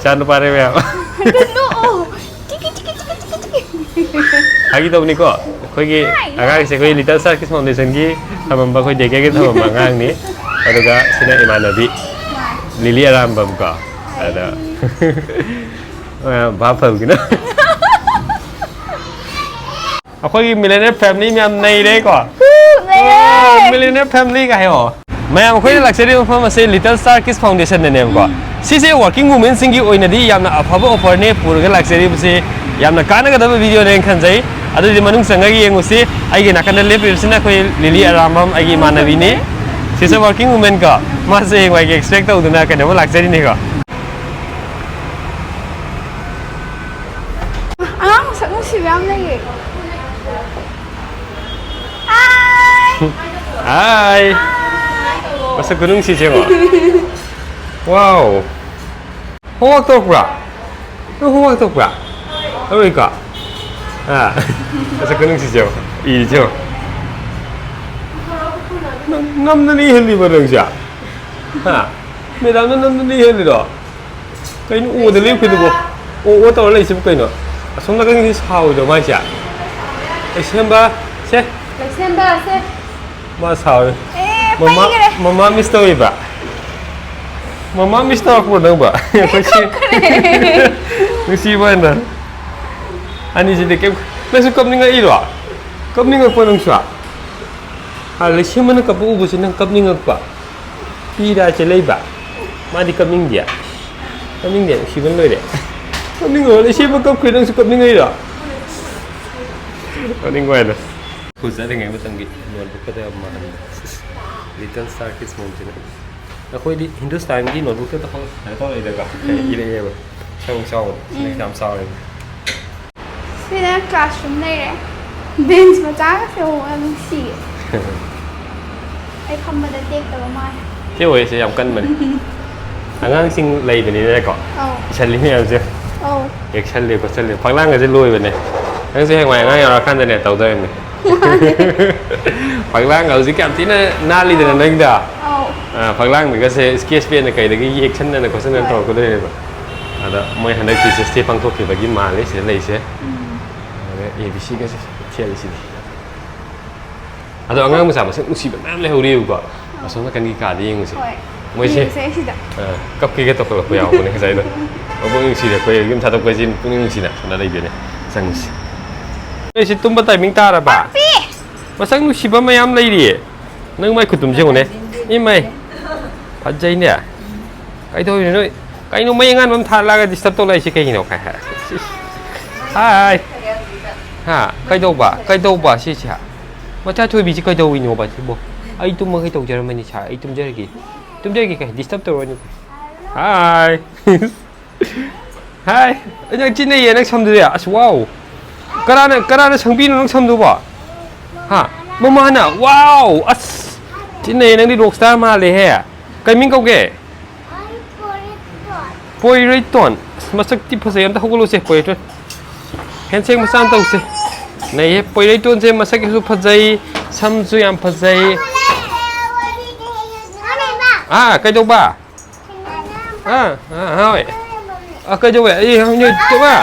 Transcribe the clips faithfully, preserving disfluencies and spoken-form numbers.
ꯏꯆꯥ ꯅꯨꯄꯥꯅꯦ ꯃꯌꯥꯝ꯫ ꯅꯣꯛꯑꯣ꯫ ꯆꯤꯛꯀꯤ, ꯆꯤꯛꯀꯤ, ꯆꯤꯛꯀꯤ, ꯆꯤꯛꯀꯤ, ꯆꯤꯛꯀꯤ꯫ ꯐꯥꯒꯤ ꯇꯧꯕꯅꯤꯀꯣ, ꯑꯩꯈꯣꯏꯒꯤ ꯑꯉꯥꯡꯁꯦ ꯑꯩꯈꯣꯏ Little Star Kids Foundation ꯒꯤ ꯊꯝꯃꯝꯕ, ꯑꯩꯈꯣꯏ daycare ꯒꯤ ꯊꯝꯃꯝꯕ ꯑꯉꯥꯡꯅꯤ꯫ ꯑꯗꯨꯒ ꯁꯤꯅ ꯏꯃꯥꯟꯅꯕꯤ ꯂꯤꯂꯤ ꯑꯔꯥꯝꯕꯝ ꯀꯣ꯫ ꯑꯗ ꯚꯥꯞ ꯐꯕꯒꯤꯅ꯫ ꯑꯩꯈꯣꯏꯒꯤ Millionaire Family ꯃꯌꯥꯝ ꯅꯩꯔꯦꯀꯣ꯫ ꯅꯩꯔꯦ꯫ ꯑꯣ, Millionaire Family ꯀ ꯍꯥꯏꯌꯣ꯫ ꯃꯌꯥꯝ, ꯑꯩꯈꯣꯏꯅ ꯂꯥꯛꯆꯔꯤꯕ ꯃꯐꯝ ꯑꯁꯦ Little Star Kids Foundation ꯅꯅꯦꯕꯀꯣ꯫ ꯁꯤꯁꯦ working women ꯁꯤꯡꯒꯤ ꯑꯣꯏꯅꯗꯤ ꯌꯥꯝꯅ ꯑꯐꯕ offer ꯅꯦ ꯄꯨꯔꯒ ꯂꯥꯛꯆꯔꯤꯕꯁꯤ꯫ ꯌꯥꯝꯅ ꯀꯥꯟꯅꯒꯗꯕ video ꯅꯦꯅ ꯈꯟꯖꯩ꯫ ꯑꯗꯨꯗꯤ ꯃꯅꯨꯡ ꯆꯪꯉꯒ ꯌꯦꯡꯉꯨꯁꯤ꯫ ꯑꯩꯒꯤ ꯅꯥꯀꯟꯗ ꯂꯦꯞꯄꯤꯕꯁꯤꯅ ꯑꯩꯈꯣꯏ ꯂꯤꯂꯤ ꯑꯔꯥꯝꯕꯝ, ꯑꯩꯒꯤ ꯏꯃꯥꯟꯅꯕꯤꯅꯤ꯫ ꯁꯤꯁꯦ working women ꯀꯣ꯫ ꯃꯥꯁꯦ ꯍꯌꯦꯡꯋꯥꯏꯒꯤ expect ꯇꯧꯗꯅ ꯀꯩꯅꯣꯝꯃ ꯂꯥꯛꯆꯔꯤꯅꯤꯀꯣ꯫ ꯑꯉꯥꯡ ꯃꯁꯛ ꯅꯨꯡꯁꯤꯕ ꯌꯥꯝ ꯂꯩꯌꯦ꯫ Hi! Hi! ꯃꯁꯛ ꯈꯨꯅꯨꯡꯁꯤꯁꯦ ꯌꯦꯡꯉꯣ꯫ Wow! Homework ꯇꯧꯔꯛꯄ꯭ꯔꯥ? ꯅꯪ homework ꯇꯧꯔꯛꯄ꯭ꯔꯥ? ꯇꯧꯔꯛꯏꯀꯣ? ꯑꯥ꯫ ꯃꯁꯛ ꯈꯨꯅꯨꯡꯁꯤꯁꯦ ꯌꯦꯡꯉꯣ꯫ ꯏꯔꯤꯁꯦ ꯌꯦꯡꯉꯣ꯫ ꯅꯪ ꯅꯝꯗꯅ ꯏꯍꯜꯂꯤꯕ ꯅꯪꯁꯦ? ꯍꯥ? Madam ꯅ ꯅꯝꯗꯅ ꯏꯍꯜꯂꯤꯔꯣ? ꯀꯩꯅꯣ ꯑꯣꯗ ꯂꯦꯞꯈ꯭ꯔꯤꯗꯨꯕꯣ? ꯑꯣ, ꯑꯣ ꯇꯧꯔ ꯂꯩꯁꯤꯕꯨ ꯀꯩꯅꯣ? ꯑꯁꯣꯝ ꯅꯥꯀꯟꯒꯤꯗꯤ ꯁꯥꯎꯔꯤꯗꯣ ꯃꯥꯏꯁꯦ? ꯂꯩꯁꯦꯝꯕ, ꯁꯦ꯫ ꯂꯩꯁꯦꯝꯕ, ꯁꯦ꯫ ꯃꯥ ꯁꯥꯎꯔꯤ꯫ ꯑꯦ, ꯃꯃꯥ, ꯄꯩꯒꯔꯦ꯫ ꯃꯃꯥ miss ꯇꯧꯔꯤꯕ? ꯃꯃꯥ miss ꯇꯧꯔꯛꯄ꯭ꯔꯣ ꯅꯪꯕꯣ? ꯑꯦ, ꯀꯞꯈ꯭ꯔꯦ꯫ ꯅꯨꯡꯁꯤꯕ ꯍꯥꯏꯅ꯫ ꯑꯅꯤꯁꯤꯗꯤ ꯀꯩꯝ, ꯅꯪꯁꯨ ꯀꯞꯅꯤꯡꯉꯛꯏꯔꯣ? ꯀꯞꯅꯤꯡꯉꯛꯄ ꯅꯪꯁꯨ? ꯑꯥ, ꯂꯩꯁꯦꯝꯕꯅ ꯀꯞꯄ ꯎꯕꯁꯤ ꯅꯪ ꯀꯞꯅꯤꯡꯉꯛꯄ? ꯄꯤꯔꯥ ꯆꯦꯜꯂꯛꯏꯕ? ꯃꯥꯗꯤ ꯀꯞꯅꯤꯡꯗꯦ? ꯀꯞꯅꯤꯡꯗꯦ, ꯅꯨꯡꯁꯤꯕꯅ ꯂꯣꯏꯔꯦ꯫ ꯀꯞꯅꯤꯡꯉꯣ, ꯂꯩꯁꯦꯝꯕ ꯀꯞꯈ꯭ꯔꯦ, ꯅꯪꯁꯨ ꯀꯞꯅꯤꯡꯉꯛꯏꯔꯣ? ꯀꯞꯅꯤꯡꯕ ꯍꯥꯏꯅ꯫ ꯁ꯭ꯀꯨꯜ ꯆꯠꯂꯤꯉꯩ ꯃꯇꯝꯒꯤ notebook ꯀꯗ ꯌꯥꯝ ꯃꯥꯟꯕ꯫ Little Star Kids ꯃꯑꯣꯡꯁꯤꯅ꯫ ꯑꯩꯈꯣꯏꯗꯤ ꯍꯤꯟꯗꯨꯁꯇꯥꯟꯒꯤ notebook ꯇ ꯇꯧ-, ꯀꯩꯅꯣ ꯇꯧꯔꯛꯏꯗꯀꯣ꯫ ꯎꯝ꯫ ꯏꯔꯛꯑꯦꯕ꯫ ꯁꯔꯨꯛ ꯆꯥꯎꯕꯗꯣ꯫ ꯁꯤꯅ ꯎꯝ꯫ ꯌꯥꯝ ꯆꯥꯎꯔꯦ꯫ ꯁꯤꯅ classroom ꯂꯩꯔꯦ꯫ Bench ꯃꯆꯥꯒꯁꯦ ꯑꯃꯨꯛ ꯌꯥꯝ ꯅꯨꯡꯁꯤꯌꯦ꯫ ꯑꯩ ꯐꯝꯕꯗ ꯇꯦꯛꯇꯕ ꯃꯥꯜꯂꯦ꯫ ꯆꯦ ꯍꯣꯏꯁꯦ ꯌꯥꯝ ꯀꯟꯕꯅꯦ꯫ ꯑꯉꯥꯡꯁꯤꯡ ꯂꯩꯕꯅꯤꯅꯀꯣ꯫ ꯑꯧ꯫ ꯏꯁꯜꯂꯤ ꯃꯌꯥꯝꯁꯦ꯫ ꯑꯧ꯫ ꯌꯦꯛꯁꯜꯂꯤ ꯈꯣꯠꯆꯜꯂꯤ꯫ ꯐꯛꯂꯥꯡꯒꯁꯦ ꯂꯣꯏꯕꯅꯦ꯫ ꯅꯪꯁꯨ ꯍꯌꯦꯡꯋꯥꯏ ꯑꯉꯥꯡ ꯌꯥꯎꯔꯀꯥꯟꯗꯅꯦ ꯇꯧꯗꯣꯏꯅꯦ꯫ ꯐꯛꯂꯥꯡꯒ ꯍꯧꯖꯤꯛ ꯌꯥꯝ ꯊꯤꯅ ꯅꯥꯜꯂꯤꯗꯅ ꯅꯪꯗ꯫ ꯑꯧ꯫ ꯑꯥ, ꯐꯛꯂꯥꯡꯗꯒꯁꯦ sketch pen ꯀꯩꯗꯒꯤ ꯌꯦꯛꯁꯟꯗꯅ ꯈꯣꯠꯆꯟꯗꯅ ꯍꯣꯏ꯫ ꯇꯧꯔꯛꯀꯗꯣꯏꯅꯦꯕ꯫ ꯑꯗ ꯃꯣꯏ ꯍꯟꯗꯛ Teachers' Day ꯄꯥꯡꯊꯣꯛꯈꯤꯕꯒꯤ ꯃꯥꯜꯂꯦ ꯁꯤꯗ ꯂꯩꯁꯦ꯫ ꯑꯗ A B C ꯒꯁꯦ ꯊꯦꯠꯂꯤꯁꯤꯗꯤ꯫ ꯑꯗꯣ ꯑꯉꯥꯡ ꯃꯆꯥ ꯃꯁꯛ ꯅꯨꯡꯁꯤꯕ ꯃꯌꯥꯝ ꯂꯩꯍꯧꯔꯤꯕꯀꯣ꯫ ꯑꯁꯣꯝ ꯅꯥꯀꯟꯒꯤ ꯀꯥꯗ ꯌꯦꯡꯉꯨꯁꯦ꯫ ꯍꯣꯏ꯫ ꯃꯣꯏꯁꯦ, ꯌꯦꯡꯁꯦ ꯁꯤꯗ꯫ ꯑ, ꯀꯞꯀꯦꯒ ꯇꯧꯈꯠꯂꯛꯄ ꯌꯥꯎꯕꯅꯦ ꯉꯁꯥꯏꯗꯣ꯫ ꯃꯄꯨꯛꯅꯤꯡ ꯅꯨꯡꯁꯤꯔꯦ, ꯑꯩꯈꯣꯏ ꯌꯨꯝ ꯊꯥꯗꯣꯛꯄ ꯍꯥꯏꯁꯤ ꯄꯨꯛꯅꯤꯡ ꯅꯨꯡꯁꯤꯅ ꯁꯣꯝꯗ ꯂꯩꯕꯅꯦ꯫ ꯆꯪꯉꯨꯁꯦ꯫ ꯅꯣꯏꯁꯤ ꯇꯨꯝꯕ timing ꯇꯥꯔꯕ? ꯄꯤ! ꯃꯁꯛ ꯅꯨꯡꯁꯤꯕ ꯃꯌꯥꯝ ꯂꯩꯔꯤꯌꯦ꯫ ꯅꯪ ꯃꯥꯏ ꯈꯨꯇꯨꯝꯁꯦ ꯌꯦꯡꯉꯨꯅꯦ꯫ ꯏꯃꯥꯏ꯫ ꯐꯖꯩꯅꯦ꯫ ꯀꯩꯗꯧꯔꯤꯅꯣ ꯅꯣꯏ? ꯀꯩꯅꯣ ꯃꯩ ꯑꯉꯥꯟꯕ ꯑꯃ ꯊꯥꯜꯂꯒ disturb ꯇꯧ ꯂꯩꯔꯤꯁꯤ ꯀꯩꯒꯤꯅꯣ? ꯍꯥꯏ꯫ ꯍꯥꯏ꯫ ꯍꯥ? ꯀꯩꯗꯧꯕ? ꯀꯩꯗꯧꯕ ꯁꯤꯁꯦ? ꯃꯆꯥ ꯊꯣꯏꯕꯤꯁꯤ ꯀꯩꯗꯧꯔꯤꯅꯣꯕ ꯁꯤꯕꯣ? ꯑꯩ ꯇꯨꯝꯃꯒ ꯇꯧꯖꯔꯝꯕꯅꯤ ꯁꯥꯔ꯫ ꯑꯩ ꯇꯨꯝꯖꯔꯒꯦ꯫ ꯇꯨꯝꯖꯔꯒꯦ ꯀꯩ? Disturb ꯇꯧꯔꯣꯏꯅꯨ꯫ ꯍꯥꯏ꯫ ꯍꯥꯏ꯫ ꯑꯩ ꯅꯪ ꯆꯤꯠꯅꯩꯌꯦ ꯅꯪ ꯁꯝꯗꯨꯗꯤ꯫ ꯑꯁ, wow꯫ ꯀꯅꯥꯅ, ꯀꯅꯥꯅ ꯁꯪꯕꯤꯅꯣ ꯅꯪ ꯁꯝꯗꯨꯕꯣ? ꯍꯥ? ꯃꯃꯥꯅ? Wow! ꯑꯁ! ꯆꯤꯠꯅꯩꯌꯦ ꯅꯪꯗꯤ rock star ꯃꯥꯜꯂꯦꯍꯦ꯫ ꯀꯩ ꯃꯤꯡ ꯀꯧꯒꯦ? ꯄꯣꯏꯔꯩꯇꯣꯟ꯫ ꯑꯁ, ꯃꯁꯛꯇꯤ ꯐꯖꯩ꯫ ꯑꯝꯇ ꯍꯧꯒꯠꯂꯨꯁꯦ, ꯄꯣꯏꯔꯩꯇꯣꯟ꯫ Handshake ꯃꯆꯥ ꯑꯝ ꯇꯧꯁꯦ꯫ ꯅꯩꯌꯦ, ꯄꯣꯏꯔꯩꯇꯣꯟꯁꯦ ꯃꯁꯛꯁꯨ ꯐꯖꯩ, ꯁꯝꯁꯨ ꯌꯥꯝ ꯐꯖꯩ꯫ ꯑꯥ, ꯀꯩꯗꯧꯕ? ꯑꯥ, ꯑꯥ, ꯍꯣꯏ꯫ ꯑꯥ, ꯀꯩꯗꯧꯕ? ꯑꯩ ꯍꯪꯉꯣꯏ ꯇꯣꯛꯑ꯫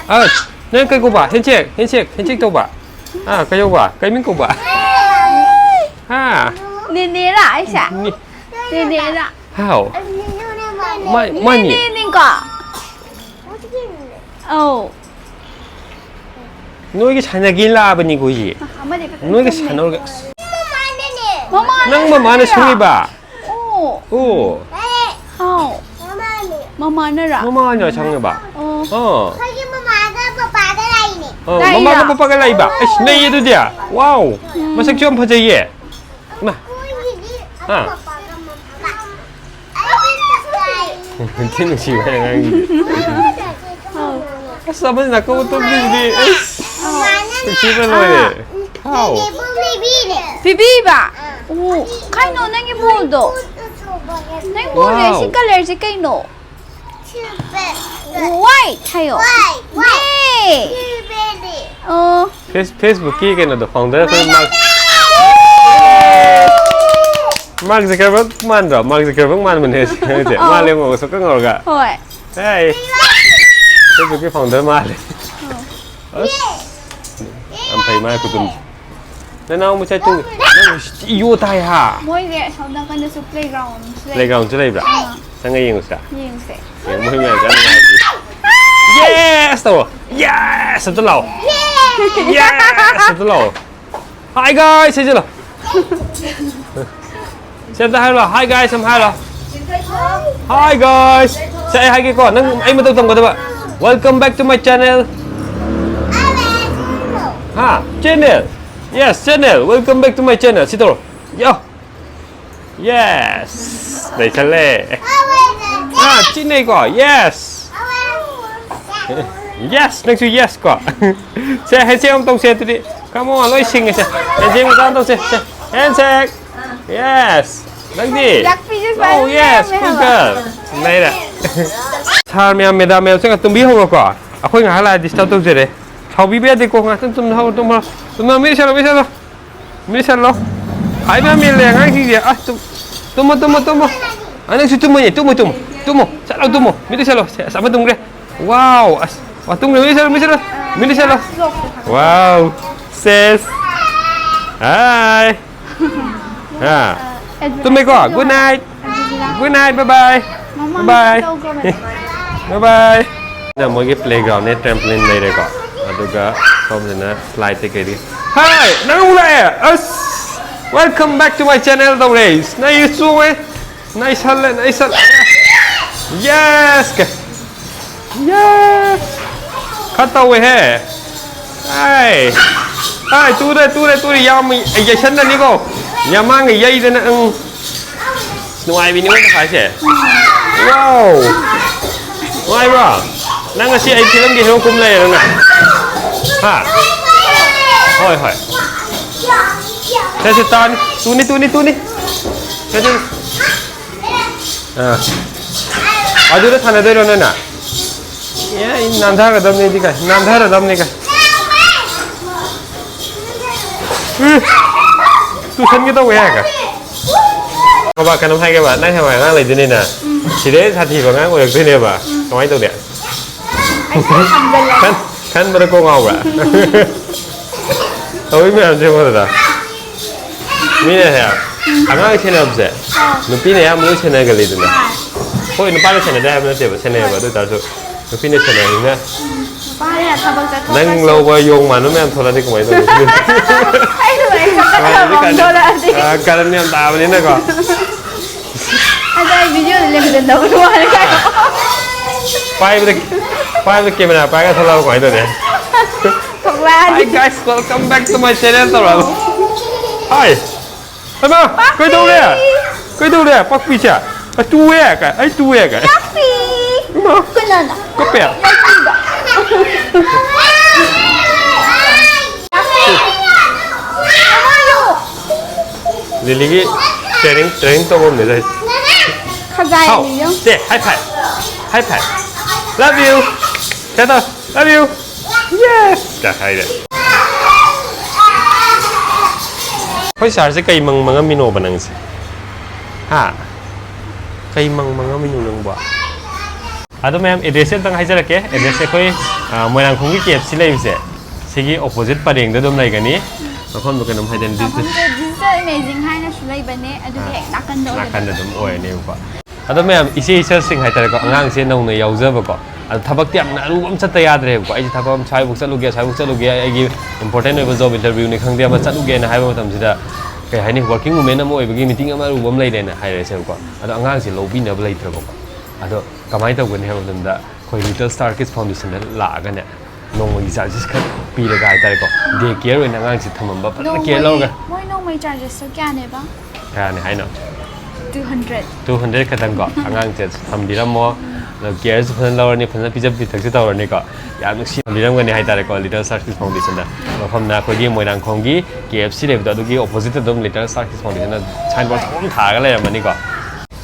ꯑꯥ, ꯅꯪ ꯀꯩ ꯀꯧꯕ? Handshake, handshake, handshake ꯇꯧꯕ꯫ ꯑꯥ, ꯀꯩꯗꯧꯕ? ꯀꯩ ꯃꯤꯡ ꯀꯧꯕ? ꯍꯥ? ꯅꯦꯅꯦꯔꯥ ꯑꯩꯁꯦ? ꯅꯦ- ꯅꯦꯅꯦꯔꯥ? ꯍꯥꯎ꯫ ꯃꯥ-, ꯃꯥꯅꯤ꯫ ꯅꯦꯅꯦꯅꯤꯀꯣ? ꯑꯧ꯫ ꯅꯣꯏꯒꯤ ꯁꯥꯟꯅꯒꯦ ꯂꯥꯛꯑꯕꯅꯤꯀꯣ ꯑꯩꯁꯦ꯫ ꯑꯃꯗꯤ ꯈꯛꯇꯪ ꯅꯣꯏꯒ ꯆꯨꯝꯃꯦ꯫ ꯁꯥꯟꯅꯔꯒ ꯑꯁ꯫ ꯃꯃꯥ ꯅꯪ ꯃꯃꯥꯅ ꯅꯠꯇꯦ꯫ ꯁꯨꯡꯉꯤꯕ? ꯑꯣ꯫ ꯑꯣ꯫ ꯍꯥꯎ꯫ ꯃꯃꯥꯅꯔꯥ? ꯃꯃꯥꯅ ꯁꯪꯉꯤꯕ? ꯑꯣ꯫ ꯑꯣ꯫ ꯑꯩꯈꯣꯏꯒꯤ ꯃꯃꯥꯒ ꯄꯄꯥꯒ ꯂꯥꯛꯏꯅꯦ꯫ ꯑꯣ, ꯂꯥꯛꯏꯔꯣ? ꯃꯃꯥꯒ ꯄꯄꯥꯒ ꯂꯥꯛꯏꯕ? ꯑꯁ, ꯅꯩꯌꯦ ꯑꯗꯨꯗꯤ꯫ Wow꯫ ꯎꯝ꯫ ꯃꯁꯛꯁꯨ ꯌꯥꯝ ꯐꯖꯩꯌꯦ꯫ ꯏꯃꯥ꯫ ꯑꯩꯈꯣꯏꯒꯤꯗꯤ ꯍꯥ? ꯄꯄꯥꯒ ꯃꯃꯥꯒ꯫ ꯊꯤ ꯅꯨꯡꯁꯤꯕ ꯑꯉꯥꯡꯒꯤꯗꯤ꯫ ꯑꯁ, ꯑꯃꯁꯤꯅ ꯀꯧꯕ ꯇꯨꯝꯗꯣꯏꯁꯤꯗꯤ꯫ ꯑꯁ, ꯅꯨꯡꯁꯤꯕ ꯂꯣꯏꯔꯦ꯫ ꯍꯥꯎ꯫ ꯄꯤꯕꯤꯕ? ꯑꯣ, ꯀꯩꯅꯣ ꯅꯪꯒꯤ ꯕꯣꯜꯗꯣ? ꯅꯪ ꯕꯣꯜꯁꯦ ꯁꯤ ꯋꯥꯎ꯫ Colourꯁꯦ ꯀꯩꯅꯣ? White ꯍꯥꯏꯌꯣ꯫ White, white꯫ ꯌꯦ! ꯑꯣ꯫ Face-, Facebookꯀꯤ ꯀꯩꯅꯣꯗꯣ, founder ꯑꯩꯈꯣꯏ Mark, Mark Zuckerberg ꯃꯥꯟꯗ꯭ꯔꯣ? Mark Zuckerberg ꯃꯥꯟꯕꯅꯦ ꯁꯤ ꯑꯉꯥꯡꯁꯦ꯫ ꯑꯧ꯫ ꯃꯥꯜꯂꯦ, ꯉꯧꯁꯨ ꯀ ꯉꯧꯔꯒ꯫ ꯍꯣꯏ꯫ Hey! Facebook-ꯀꯤ founder ꯃꯥꯜꯂꯦ꯫ ꯑꯁ! ꯌꯥꯝ ꯐꯩ ꯃꯥꯏ ꯈꯨꯇꯨꯝꯁꯦ꯫ ꯅꯅꯥꯎ ꯃꯆꯥ ꯇꯨꯝ-, ꯅꯪ ꯏꯌꯣ ꯇꯥꯏ ꯍꯥ? ꯃꯣꯏꯁꯦ ꯑꯁꯣꯝ ꯅꯥꯀꯟꯗꯁꯨ playground ꯑꯃꯁꯨ ꯂꯩ꯫ Playground-ꯁꯨ ꯂꯩꯕ꯭ꯔꯥ? ꯑꯥ꯫ ꯆꯪꯉ ꯌꯦꯡꯉꯨꯁꯤꯔꯥ? ꯌꯦꯡꯁꯦ꯫ ꯌꯦꯡꯉꯣ, ꯃꯣꯏ ꯃꯌꯥꯝꯁꯦ ꯌꯥꯝ ꯅꯨꯡꯉꯥꯏꯕꯤ꯫ Yes ꯇꯧꯋꯣ꯫ Yes ꯑꯝꯇ ꯂꯥꯛꯑꯣ꯫ Yes ꯑꯝꯇ ꯂꯥꯛꯑꯣ꯫ Hi guys ꯍꯥꯏꯖꯤꯜꯂꯣ꯫ ꯁꯤ ꯑꯝꯇ ꯍꯥꯏꯔꯣ꯫ Hi guys ꯑꯃ ꯍꯥꯏꯔꯣ꯫ Hi guys꯫ ꯁꯦ ꯑꯩ ꯍꯥꯏꯒꯦꯀꯣ꯫ ꯅꯪ ꯑꯩ ꯃꯇꯧ ꯇꯝꯒꯗꯕ꯫ Welcome back to my channel꯫ ꯍꯥ? Channel꯫ Yes, channel꯫ Welcome back to my channel꯫ ꯁꯤ ꯇꯧꯔꯣ꯫ ꯌꯥ꯫ Yes꯫ ꯅꯩꯁꯜꯂꯦ꯫ ꯍꯥ, ꯆꯤꯟꯅꯩꯀꯣ꯫ Yes꯫ Yes꯫ ꯅꯪꯁꯨ yes ꯀꯣ꯫ ꯁꯦ, handshake ꯑꯃ ꯇꯧꯁꯦ ꯑꯗꯨꯗꯤ꯫ Come on, ꯂꯣꯏ ꯁꯤꯡꯉꯦꯁꯦ꯫ Handshake ꯃꯆꯥ ꯑꯃ ꯇꯧꯁꯦ꯫ ꯁꯦ, handshake꯫ Yes꯫ ꯅꯪꯗꯤ? ꯂꯥꯛꯄꯤꯁꯦ ꯁꯨꯃꯥꯏꯅ Oh, yes꯫ ꯂꯩꯔꯝꯃꯦ Good ꯍꯥꯏꯕ꯫ Girl꯫ ꯅꯩꯔꯦ꯫ Sir ꯃꯌꯥꯝ, madam ꯃꯌꯥꯝꯁꯦ ꯉꯥꯛ ꯇꯨꯝꯕꯤꯍꯧꯔꯣꯀꯣ꯫ ꯑꯩꯈꯣꯏ ꯉꯥꯏꯍꯥꯛ ꯂꯥꯛꯑ disturb ꯇꯧꯖꯔꯦ꯫ ꯁꯥꯎꯕꯤꯕ ꯌꯥꯗꯦꯀꯣ꯫ ꯉꯥꯛꯇꯪ ꯇꯨꯝꯍꯧꯔꯣ, ꯇꯨꯝꯍꯧꯔꯣ꯫ ꯇꯨꯝꯍꯧꯔꯣ, ꯃꯤ ꯂꯩꯁꯜꯂꯣ, ꯃꯤ ꯂꯩꯁꯜꯂꯣ꯫ ꯃꯤ ꯂꯩꯁꯜꯂꯣ꯫ ꯍꯥꯏꯕ ꯌꯥꯝ ꯏꯜꯂꯦ ꯑꯉꯥꯡꯁꯤꯡꯁꯦ꯫ ꯑꯁ, ꯇꯨꯝ-, ꯇꯨꯝꯃꯣ, ꯇꯨꯝꯃꯣ, ꯇꯨꯝꯃꯣ꯫ ꯑ, ꯅꯪꯁꯨ ꯇꯨꯝꯃꯣꯅꯦ, ꯇꯨꯝꯃꯣ, ꯇꯨꯝꯃꯣ, ꯇꯨꯝꯃꯣ꯫ ꯆꯠꯂꯣ, ꯇꯨꯝꯃꯣ꯫ ꯃꯤꯗ ꯆꯠꯂꯣ꯫ ꯁꯦ, ꯑꯁ, ꯑꯃ ꯇꯨꯝꯈ꯭ꯔꯦ꯫ Wow, ꯑꯁ, ꯋꯥ, ꯇꯨꯝꯈ꯭ꯔꯦ꯫ ꯃꯤꯗ ꯆꯠꯂꯣ, ꯃꯤꯗ ꯆꯠꯂꯣ꯫ ꯃꯤꯗ ꯆꯠꯂꯣ꯫ Wow, sis꯫ Hi꯫ ꯍꯥ꯫ Advertise ꯇꯨꯝꯃꯦꯀꯣ? ꯇꯧꯔꯣ꯫ Good night꯫ Advertise꯫ Good night, bye bye꯫ ꯃꯃꯥ bye꯫ ꯇꯧꯈ꯭ꯔꯕꯅꯦ꯫ Bye bye꯫ ꯁꯤꯅ ꯃꯣꯏꯒꯤ playground ꯅꯦ, trampoline ꯂꯩꯔꯦꯀꯣ꯫ ꯑꯗꯨꯒ ꯁꯣꯝꯁꯤꯅ slide ꯇꯩ ꯀꯩꯗꯤ꯫ Hi! ꯅꯪ ꯑꯃꯨꯛ ꯂꯥꯛꯑꯦ? ꯑꯁ! Welcome back to my channel ꯇꯧꯔꯦ꯫ ꯅꯩ ꯆꯣꯡꯉꯦ꯫ ꯅꯩꯁꯜꯂꯦ, ꯅꯩꯁꯜꯂꯦ꯫ Yes! ꯀ-, yes! ꯈꯔ ꯇꯧꯋꯦꯍꯦ꯫ ꯑꯥꯏ! ꯑꯥꯏ, ꯇꯨꯔꯦ, ꯇꯨꯔꯦ, ꯇꯨꯔꯦ꯫ ꯌꯥꯝ ꯌꯩꯁꯟꯅꯅꯤꯀꯣ꯫ ꯌꯥꯝ ꯃꯥꯡꯒ ꯌꯩꯗꯅ, ꯎꯝ꯫ ꯅꯨꯡꯉꯥꯏꯕꯤꯅꯤ ꯃꯣꯏꯅ ꯍꯥꯏꯁꯦ꯫ Wow! ꯅꯨꯡꯉꯥꯏꯕ꯭ꯔꯣ? ꯅꯪ ꯉꯁꯤ ꯑꯩ ꯐꯤꯂꯝꯒꯤ ꯍꯦꯔꯣ ꯀꯨꯝ ꯂꯩꯔꯦ ꯅꯪꯅ? ꯍꯥ? ꯍꯣꯏ, ꯍꯣꯏ꯫ ꯁꯦ, ꯁꯦ, ꯇꯥꯅꯤ꯫ ꯇꯨꯅꯤ, ꯇꯨꯅꯤ, ꯇꯨꯅꯤ꯫ ꯁꯦ, ꯁꯦ꯫ ꯑꯥ꯫ ꯑꯗꯨꯗ ꯊꯥꯅꯗꯣꯏꯔꯣ ꯅꯣꯏꯅ? ꯑꯦ, ꯑꯩ ꯅꯥꯟꯊꯒꯗꯕꯅꯤꯗꯤ ꯀꯥꯏ, ꯅꯥꯟꯊꯔꯗꯕꯅꯤ ꯀꯥꯏ꯫ ꯎꯝ꯫ ꯇꯨꯁꯟꯒꯦ ꯇꯧꯋꯦ ꯍꯥꯏꯔꯒ꯫ ꯕꯕꯥ, ꯀꯩꯅꯣꯝ ꯍꯥꯏꯒꯦꯕ, ꯅꯪ ꯍꯌꯦꯡꯋꯥꯏ ꯑꯉꯥꯡ ꯂꯩꯗꯣꯏꯅꯤꯅ, ꯁꯤꯗꯩ ꯁꯥꯊꯤꯕ ꯑꯉꯥꯡ ꯑꯣꯏꯔꯛꯇꯣꯏꯅꯦꯕ꯫ ꯀꯃꯥꯏꯅ ꯇꯧꯅꯤ? ꯑꯩ ꯈꯔ ꯈꯟꯖꯜꯂꯦ꯫ ꯈꯟ-, ꯈꯟꯕꯗ ꯀꯣꯛ ꯉꯥꯎꯕ꯭ꯔꯥ? ꯇꯧꯔꯤ ꯃꯌꯥꯝꯁꯦ ꯌꯦꯡꯉꯣꯗꯅ꯫ ꯃꯤꯅꯅꯦ, ꯑꯉꯥꯡ ꯁꯦꯟꯅꯕꯁꯦ, ꯑꯥ꯫ ꯅꯨꯄꯤꯅ ꯑꯌꯥꯝꯕ ꯂꯣꯏ ꯁꯦꯟꯅꯒꯜꯂꯤꯗꯅ꯫ ꯑꯥ꯫ ꯍꯣꯏ, ꯅꯨꯄꯥꯅ ꯁꯦꯟꯅꯗꯦ ꯍꯥꯏꯕ ꯅꯠꯇꯦꯕ, ꯁꯦꯟꯅꯩꯌꯦꯕ꯫ ꯍꯣꯏ꯫ ꯑꯗꯨ ꯑꯣꯏꯇꯥꯔꯁꯨ ꯅꯨꯄꯤꯅ ꯁꯦꯟꯅꯕꯅꯤꯅ꯫ ꯅꯨꯄꯥꯅ ꯊꯕꯛ ꯆꯠꯊꯣꯛꯑꯁꯨ꯫ ꯅꯪ ꯂꯧꯕ ꯌꯣꯡ ꯃꯥꯟꯕ ꯃꯌꯥꯝ ꯊꯣꯛꯂꯛꯑꯗꯤ ꯀꯃꯥꯏꯅ ꯇꯧꯅꯤ? ꯑꯩ ꯂꯣꯏ ꯆꯠꯊꯣꯛꯑꯒ ꯊꯣꯛꯂꯛꯑꯗꯤ꯫ ꯑꯥ, ꯀꯔꯟ ꯌꯥꯝ ꯇꯥꯕꯅꯤꯅꯀꯣ꯫ ꯑꯗꯣ ꯑꯩ ꯚꯤꯗꯤꯑꯣꯗ ꯂꯦꯡꯖꯟꯗꯧꯕ ꯋꯥꯅꯤ ꯀꯥꯏꯅ꯫ ꯄꯥꯏꯕꯗ, ꯄꯥꯏꯕꯗ ꯀꯦꯃꯦꯔꯥ ꯄꯥꯏꯔꯒ ꯊꯣꯛꯂꯛꯑꯕ ꯀꯃꯥꯏꯅ ꯇꯧꯅꯤ? ꯊꯣꯛꯂꯛꯑꯗꯤ꯫ Hi guys, welcome back to my channel ꯇꯧꯔꯛꯑꯕ꯫ Hi꯫ ꯍꯩꯃꯥ, ꯄꯥꯛꯄꯤ! ꯀꯩꯗꯧꯔꯦ? ꯀꯩꯗꯧꯔꯦ? ꯄꯥꯛꯄꯤꯁꯦ? ꯑꯩ ꯇꯨꯑꯦ ꯀꯥꯏ, ꯑꯩ ꯇꯨꯑꯦ ꯀꯥꯏ꯫ ꯄꯥꯛꯄꯤ! ꯏꯃꯥ! ꯀꯅꯥꯅ? ꯀꯞꯄꯦ? ꯄꯥꯛꯄꯤꯗꯣ꯫ ꯄꯥꯛꯄꯤ! ꯀꯃꯥꯏꯅꯣ? ꯂꯤꯂꯤꯒꯤ training, training ꯇꯧꯕ ꯑꯃꯅꯦ ꯂꯩ꯫ ꯈꯖꯥꯏ ꯍꯥꯎ, ꯑꯅꯤꯗꯣ꯫ ꯁꯦ, high five꯫ High five꯫ Love you꯫ ꯁꯦ ꯇꯧ꯫ Love you꯫ Yes! ꯀ ꯍꯥꯏꯔꯦ꯫ ꯑꯩꯈꯣꯏ ꯁꯥꯔꯁꯦ ꯀꯩ ꯃꯪ ꯃꯪꯉꯝꯃꯤꯅꯣꯕ ꯅꯪꯁꯦ? ꯍꯥ? ꯀꯩ ꯃꯪ ꯃꯪꯉꯝꯃꯤꯅꯣ ꯅꯪꯕꯣ? ꯑꯗꯣ ꯃꯌꯥꯝ, address ꯁꯦ ꯑꯝꯇꯪ ꯍꯥꯏꯖꯔꯛꯀꯦ꯫ Address ꯁꯦ ꯑꯩꯈꯣꯏ, ꯑ, ꯃꯣꯏꯔꯥꯡꯈꯣꯝꯒꯤ K F C ꯂꯩꯕꯁꯦ, ꯁꯤꯒꯤ opposite ꯄꯔꯦꯡꯗ ꯑꯗꯨꯝ ꯂꯩꯒꯅꯤ꯫ ꯃꯐꯝꯗꯣ ꯀꯩꯅꯣꯝ ꯍꯥꯏꯗꯅ, ꯗꯤ-, ꯃꯐꯝꯁꯦ Digital Amazing ꯍꯥꯏꯅꯁꯨ ꯂꯩꯕꯅꯦ, ꯑꯗꯨꯒꯤ ꯑꯥ꯫ ꯍꯦꯛ ꯅꯥꯀꯟꯗ ꯅꯥꯀꯟꯗ ꯑꯣꯏꯒꯅꯤ꯫ ꯑꯗꯨꯝ ꯑꯣꯏꯔꯅꯦꯕꯀꯣ꯫ ꯑꯗꯣ ꯃꯌꯥꯝ, ꯏꯆꯦ ꯏꯆꯜꯁꯤꯡ ꯍꯥꯏꯇꯥꯔꯦꯀꯣ, ꯑꯉꯥꯡꯁꯦ ꯅꯧꯅ ꯌꯥꯎꯖꯕꯀꯣ, ꯑꯗꯣ ꯊꯕꯛꯇꯤ ꯌꯥꯝꯅ ꯑꯔꯨꯕ ꯑꯃ ꯆꯠꯇ ꯌꯥꯗ꯭ꯔꯦꯕꯀꯣ꯫ ꯑꯩꯁꯦ ꯊꯕꯛ ꯑꯃ ꯁ꯭ꯋꯥꯏꯐꯥꯎ ꯆꯠꯂꯨꯒꯦ, ꯁ꯭ꯋꯥꯏꯐꯥꯎ ꯆꯠꯂꯨꯒꯦ, ꯑꯩꯒꯤ important ꯑꯣꯏꯕ job interview ꯅꯤ ꯈꯪꯗꯦ, ꯑꯃ ꯆꯠꯂꯨꯒꯦꯅ ꯍꯥꯏꯕ ꯃꯇꯝꯁꯤꯗ, ꯀꯩ ꯍꯥꯏꯅꯤ, working woman ꯑꯃ ꯑꯣꯏꯕꯒꯤ meeting ꯑꯃ ꯑꯔꯨꯕ ꯑꯃ ꯂꯩꯔꯦꯅ ꯍꯥꯏꯔꯁꯦꯕꯀꯣ꯫ ꯑꯗꯣ ꯑꯉꯥꯡꯁꯦ ꯂꯧꯕꯤꯅꯕ ꯂꯩꯇ꯭ꯔꯕꯀꯣ꯫ ꯑꯗꯣ ꯀꯃꯥꯏꯅ ꯇꯧꯒꯅꯤ ꯍꯥꯏꯕ ꯃꯇꯝꯗ, ꯑꯩꯈꯣꯏ Little Star Kids Foundation ꯗ ꯂꯥꯛꯑꯒꯅꯦ, ꯅꯣꯡꯃꯒꯤ charges ꯈꯔ ꯄꯤꯔꯒ ꯍꯥꯏꯇꯥꯔꯦꯀꯣ, day care ꯑꯣꯏꯅ ꯑꯉꯥꯡꯁꯦ ꯊꯝꯃꯝꯕ ꯐꯖꯅ care ꯅꯣꯡꯃꯒꯤ, ꯂꯧꯔꯒ꯫ ꯃꯣꯏ ꯅꯣꯡꯃꯒꯤ charges ꯇꯣ ꯀꯌꯥꯅꯦꯕ? ꯀꯌꯥꯅꯦ ꯍꯥꯏꯅꯣ? Two hundred꯫ Two hundred ꯈꯛꯇꯪ ꯀꯣ, ꯑꯉꯥꯡꯁꯦ ꯊꯝꯕꯤꯔꯝꯃꯣ, ꯑꯗꯣ care ꯁꯨ ꯐꯖꯅ ꯂꯧꯔꯅꯤ, ꯐꯖꯅ ꯄꯤꯖ ꯄꯤꯊꯛꯁꯨ ꯇꯧꯔꯅꯤꯀꯣ, ꯌꯥꯝ ꯅꯨꯡꯁꯤ ꯊꯝꯕꯤꯔꯝꯒꯅꯤ ꯍꯥꯏꯇꯥꯔꯦꯀꯣ, Little Star Kids Foundation ꯗ꯫ ꯃꯐꯝꯅ ꯑꯩꯈꯣꯏꯒꯤ ꯃꯣꯏꯔꯥꯡꯈꯣꯝꯒꯤ K F C ꯂꯩꯕꯗꯣ, ꯑꯗꯨꯒꯤ opposite ꯇ ꯑꯗꯨꯝ Little Star Kids Foundation ꯅ signboard ꯆꯥꯎꯕ ꯑꯃ ꯊꯥꯔꯒ ꯂꯩꯔꯝꯃꯅꯤꯀꯣ꯫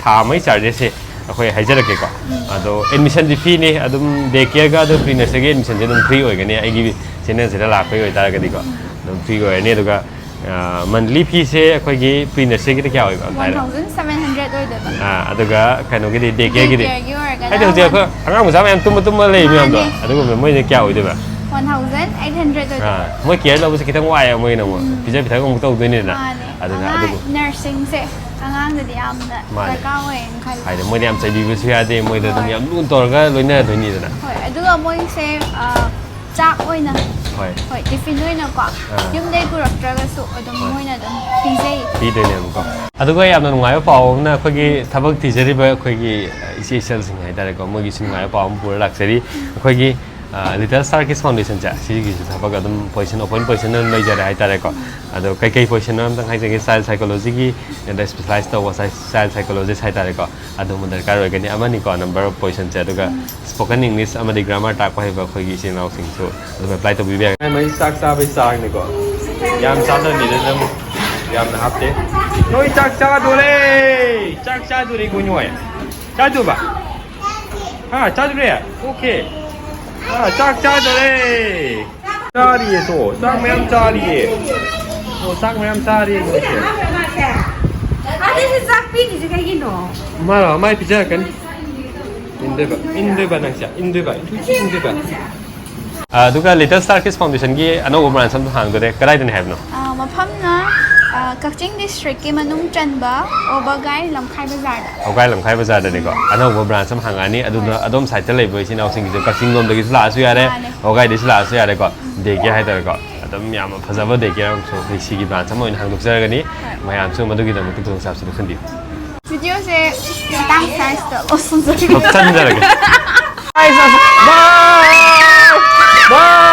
ꯊꯥ ꯑꯃꯒꯤ charges ꯁꯦ ꯑꯩꯈꯣꯏ ꯍꯥꯏꯖꯔꯛꯀꯦꯀꯣ꯫ ꯎꯝ꯫ ꯑꯗꯣ admission ꯗꯤ free ꯅꯤ, ꯑꯗꯨꯝ day care ꯒ ꯑꯗꯨꯝ pre nursery ꯒꯤ admission ꯁꯦ ꯑꯗꯨꯝ free ꯑꯣꯏꯒꯅꯤ, ꯑꯩꯒꯤ channel ꯁꯤꯗ ꯂꯥꯛꯄꯒꯤ ꯑꯣꯏꯇꯥꯔꯒꯗꯤꯀꯣ, ꯑꯗꯨꯝ free ꯑꯣꯏꯔꯅꯤ꯫ ꯑꯗꯨꯒ ꯃꯟꯂꯤ ꯐꯤꯁꯦ ꯑꯩꯈꯣꯏꯒꯤ ꯄ꯭ꯔꯤ ꯅꯔꯁꯔꯤꯒꯤꯗꯤ ꯀꯌꯥ ꯑꯣꯏꯕ? ꯋꯥꯟ ꯊꯥꯎꯖꯟ ꯁꯚꯦꯟ ꯍꯟꯗ꯭ꯔꯦꯗ ꯑꯣꯏꯗꯣꯏꯕ꯫ ꯑꯥ, ꯑꯗꯨꯒ ꯀꯩꯅꯣꯒꯤꯗꯤ ꯗꯦ ꯗꯦ ꯀꯦꯌꯔꯒꯤꯗꯤ? ꯀꯦꯌꯔꯒꯤ ꯑꯣꯏꯔꯒꯅ ꯍꯥꯏꯗꯤ ꯍꯧꯖꯤꯛ ꯑꯩꯈꯣꯏ ꯑꯉꯥꯡ ꯃꯆꯥ ꯃꯌꯥꯝ ꯇꯨꯝꯕ ꯇꯨꯝꯕ ꯂꯩ ꯃꯌꯥꯝꯗꯣ, ꯃꯥꯅꯦ꯫ ꯑꯗꯨꯒꯨꯝꯕ ꯃꯣꯏꯅ ꯀꯌꯥ ꯑꯣꯏꯗꯣꯏꯕ? ꯋꯥꯟ ꯊꯥꯎꯖꯟ ꯑꯩꯠ ꯍꯟꯗ꯭ꯔꯦꯗ ꯑꯣꯏꯗꯣꯏꯕ꯫ ꯑꯥ, ꯃꯣꯏ ꯀꯦꯌꯔ ꯂꯧꯕꯁꯦ ꯈꯤꯇꯪ ꯋꯥꯏꯑꯦꯕ ꯃꯣꯏꯅ ꯑꯃꯨꯛ ꯄꯤꯖ ꯄꯤꯊꯛ ꯑꯃꯨꯛ ꯇꯧꯗꯣꯏꯅꯤꯗꯅ꯫ ꯃꯥꯅꯦ꯫ ꯑꯗꯨꯅ ꯑꯉꯥꯡ ꯑꯗꯨꯒꯨꯝꯕ ꯅꯔꯁꯤꯡꯁꯦ ꯑꯉꯥꯡꯗꯗꯤ ꯌꯥꯝꯅ ꯃꯥꯅꯦ꯫ ꯗꯔꯀꯥꯔ ꯑꯣꯏꯌꯦꯅ ꯈꯜꯂꯦ꯫ ꯍꯥꯏꯗꯤ ꯃꯣꯏꯗꯤ ꯌꯥꯝ ꯆꯩꯕꯤꯕꯁꯨ ꯌꯥꯗꯦ, ꯃꯣꯏꯗ ꯑꯗꯨꯝ ꯍꯣꯏ꯫ ꯌꯥꯝ ꯂꯨꯅ ꯇꯧꯔꯒ ꯂꯣꯏꯅꯗꯣꯏꯅꯤꯗꯅ꯫ ꯍꯣꯏ, ꯑꯗꯨꯒ ꯃꯣꯏꯁꯦ ꯑ, ꯆꯥꯛ ꯑꯣꯏꯅ ꯍꯣꯏ꯫ ꯍꯣꯏ, ꯇꯤꯐꯤꯟ ꯑꯣꯏꯅꯀꯣ ꯑꯥ꯫ ꯌꯨꯝꯗꯩ ꯄꯨꯔꯛꯇ꯭ꯔꯒꯁꯨ ꯑꯗꯨꯝ ꯍꯣꯏ꯫ ꯃꯣꯏꯅ ꯑꯗꯨꯝ ꯄꯤꯖꯩ꯫ ꯄꯤꯗꯣꯏꯅꯦꯕꯀꯣ꯫ ꯑꯗꯨꯒ ꯌꯥꯝꯅ ꯅꯨꯡꯉꯥꯏꯕ ꯄꯥꯎ ꯑꯃꯅ ꯑꯩꯈꯣꯏꯒꯤ ꯊꯕꯛ ꯊꯤꯖꯔꯤꯕ ꯑꯩꯈꯣꯏꯒꯤ ꯏꯆꯦ ꯏꯆꯜꯁꯤꯡ ꯍꯥꯏꯇꯥꯔꯦꯀꯣ, ꯃꯣꯏꯒꯤꯁꯨ ꯅꯨꯡꯉꯥꯏꯕ ꯄꯥꯎ ꯑꯃ ꯄꯨꯔ ꯂꯥꯛꯆꯔꯤ꯫ ꯑꯩꯈꯣꯏꯒꯤ ꯂꯤꯇꯜ ꯁ꯭ꯇꯥꯔ ꯀꯤꯗꯁ ꯐꯥꯎꯟꯗꯦꯁꯟꯁꯦ ꯁꯤꯒꯤꯁꯨ ꯊꯕꯛ ꯑꯗꯨꯝ ꯄꯣꯖꯤꯁꯟ, ꯑꯣꯄꯟ ꯄꯣꯖꯤꯁꯟ ꯑꯗꯨꯝ ꯂꯩꯖꯔꯦ ꯍꯥꯏꯇꯥꯔꯦꯀꯣ꯫ ꯑꯗꯣ ꯀꯩꯀꯩ ꯄꯣꯖꯤꯁꯟꯅꯣ ꯑꯝꯇꯪ ꯍꯥꯏꯖꯒꯦ꯫ ꯆꯥꯏꯜ ꯁꯥꯏꯀꯣꯂꯣꯖꯤꯒꯤ ꯑꯗ ꯁ꯭ꯄꯦꯁꯤꯌꯦꯂꯥꯏꯁ ꯇꯧꯕ ꯆꯥꯏꯜ ꯁꯥꯏꯀꯣꯂꯣꯖꯤꯁ ꯍꯥꯏꯇꯥꯔꯦꯀꯣ, ꯑꯗꯨꯝꯕ ꯗꯔꯀꯥꯔ ꯑꯣꯏꯒꯅꯤ꯫ ꯑꯃꯅꯤꯀꯣ ꯅꯝꯕꯔ ꯑꯣꯐ ꯄꯣꯖꯤꯁꯟꯁꯦ꯫ ꯑꯗꯨꯒ ꯁ꯭ꯄꯣꯀꯟ ꯏꯪꯂꯤꯁ ꯑꯃꯗꯤ ꯒ꯭ꯔꯥꯃꯥꯔ ꯇꯥꯛꯄ ꯍꯩꯕ ꯑꯩꯈꯣꯏꯒꯤ ꯏꯆꯤꯜ ꯏꯅꯥꯎꯁꯤꯡꯁꯨ ꯑꯗꯨꯝ ꯑꯦꯄ꯭ꯂꯥꯏ ꯇꯧꯕꯤꯕ ꯌꯥꯏ꯫ ꯃꯩ ꯆꯥꯛ ꯆꯥꯕꯩ ꯆꯥꯡꯅꯤꯀꯣ, ꯌꯥꯝ ꯆꯥꯗꯕꯅꯤꯅ ꯑꯗꯨꯝ ꯌꯥꯝꯅ ꯍꯥꯞꯇꯦ꯫ ꯅꯣꯏ ꯆꯥꯛ ꯆꯥꯗꯣꯔꯦ, ꯆꯥꯛ ꯆꯥꯗꯣꯔꯦ ꯀꯣ ꯅꯣꯏ꯫ ꯆꯥꯗꯣꯕ? ꯍꯥ, ꯆꯥꯗꯣꯔꯦ? ꯑꯣꯀꯦ꯫ ꯍꯥ, ꯆꯥꯛ ꯆꯥꯗꯣꯔꯦ꯫ ꯆꯥꯔꯤꯌꯦ ꯇꯣ, ꯆꯥꯛ ꯃꯌꯥꯝ ꯆꯥꯔꯤꯌꯦ꯫ ꯑꯣ, ꯆꯥꯛ ꯃꯌꯥꯝ ꯆꯥꯔꯤꯌꯦ ꯃꯣꯏꯁꯦ꯫ ꯑꯗꯨꯁꯨ ꯆꯥꯛ ꯄꯤꯗ꯭ꯔꯤꯁꯦ ꯀꯩꯒꯤꯅꯣ? ꯃꯥ, ꯃꯥꯏ ꯄꯤꯖꯔꯛꯀꯅꯤ꯫ ꯏꯟꯗꯣꯏꯕ, ꯏꯟꯗꯣꯏꯕ ꯅꯪꯁꯦ, ꯏꯟꯗꯣꯏꯕ, ꯏꯟꯗꯣꯏꯕ꯫ ꯑꯗꯨꯒ ꯂꯤꯇꯜ ꯁ꯭ꯇꯥꯔ ꯀꯤꯗꯁ ꯐꯥꯎꯟꯗꯦꯁꯟꯒꯤ ꯑꯅꯧꯕ ꯕ꯭ꯔꯥꯟꯁ ꯑꯃ ꯍꯥꯡꯗꯣꯔꯦ꯫ ꯀꯗꯥꯏꯗꯅꯤ ꯍꯥꯏꯕꯅꯣ? ꯑ, ꯃꯐꯝꯅ ꯑ, ꯀꯛꯆꯤꯡ ꯗꯤꯁꯇ꯭ꯔꯤꯛꯀꯤ ꯃꯅꯨꯡ ꯆꯟꯕ ꯑꯣꯕꯒꯥꯏ ꯂꯝꯈꯥꯏ ꯕꯖꯥꯔꯗ꯫ ꯋꯥꯕꯒꯥꯏ ꯂꯝꯈꯥꯏ ꯕꯖꯥꯔꯗꯅꯤꯀꯣ ꯑꯅꯧꯕ ꯕ꯭ꯔꯥꯟꯁ ꯑꯃ ꯍꯥꯡꯉꯛꯑꯅꯤ꯫ ꯑꯗꯨꯅ ꯑꯗꯣꯝ ꯁꯥꯏꯠꯇ ꯂꯩꯕ ꯏꯆꯤꯟ ꯏꯅꯥꯎꯁꯤꯡꯒꯤꯁꯨ, ꯀꯛꯆꯤꯡ ꯂꯣꯝꯗꯒꯤꯁꯨ ꯂꯥꯛꯑꯁꯨ ꯌꯥꯔꯦ, ꯃꯥꯅꯦ꯫ ꯋꯥꯕꯒꯥꯏꯗꯒꯤꯁꯨ ꯂꯥꯛꯑꯁꯨ ꯌꯥꯔꯦꯀꯣ꯫ ꯗꯦ ꯀꯦꯌꯔ ꯍꯥꯏꯇꯥꯔꯦꯀꯣ, ꯑꯗꯨꯝ ꯌꯥꯝꯅ ꯐꯖꯕ ꯗꯦ ꯀꯦꯌꯔ ꯑꯃꯁꯨ ꯑꯩꯈꯣꯏ ꯁꯤꯒꯤ ꯕ꯭ꯔꯥꯟꯁ ꯑꯃ ꯑꯣꯏꯅ ꯍꯥꯡꯗꯣꯛꯆꯔꯒꯅꯤ꯫ ꯃꯌꯥꯝꯁꯨ ꯃꯗꯨꯒꯤꯗꯃꯛꯇ ꯈꯨꯗꯣꯡꯆꯥꯕꯁꯤ ꯂꯧꯁꯤꯟꯕꯤꯌꯨ꯫ ꯚꯤꯗꯤꯑꯣꯁꯦ ꯃꯇꯥꯡ ꯁꯥꯏꯁꯇ ꯂꯣꯏꯁꯤꯟꯖꯔꯒꯦ꯫ ꯂꯣꯏꯁꯤꯟꯖꯔꯒꯦ꯫ Bye! Bye!